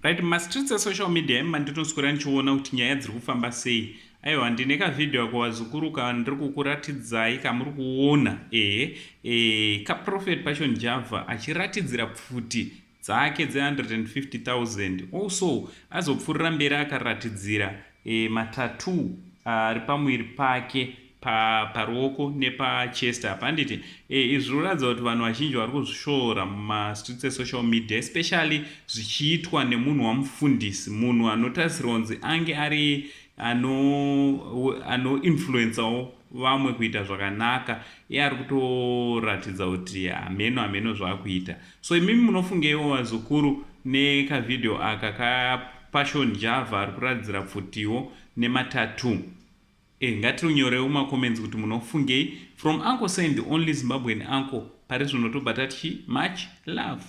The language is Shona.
Right, mumastreets esocial media imi mandinoswera ndichiona kuti nyaya dziri kufamba sei. Aiwa, ndine kavhidhiyo ako vazukuru kandiri kukuratidzai kamuri kuona, ehe, e, kaProphet Passion Java achiratidzira pfuti dzake dze150,000. Also azopfuurira mberi akaratidzira matattoo ari pamuviri pake, paruoko nepachest apa, handiti? Izvi zvinoratidza kuti vanhu vazhinji vari kuzvishora mumastreets esocial media, especially zvichiitwa nemunhu wamufundisi, munhu anotarisirwa kunzi ange ari anoinfluensawo vamwe kuita zvakanaka. Iye ari kutoratidza kuti hameno hameno zvaakuita. So imimi munofungeiwo vazukuru nekavhidhiyo aka kaPassion Java ari kuratidzira pfutiwo nematattoo? Ngatinyorewo mumacomments kuti munofungei. From Uncle Saint, the only Zimbabwean uncle, pari zvino tobva tati much love.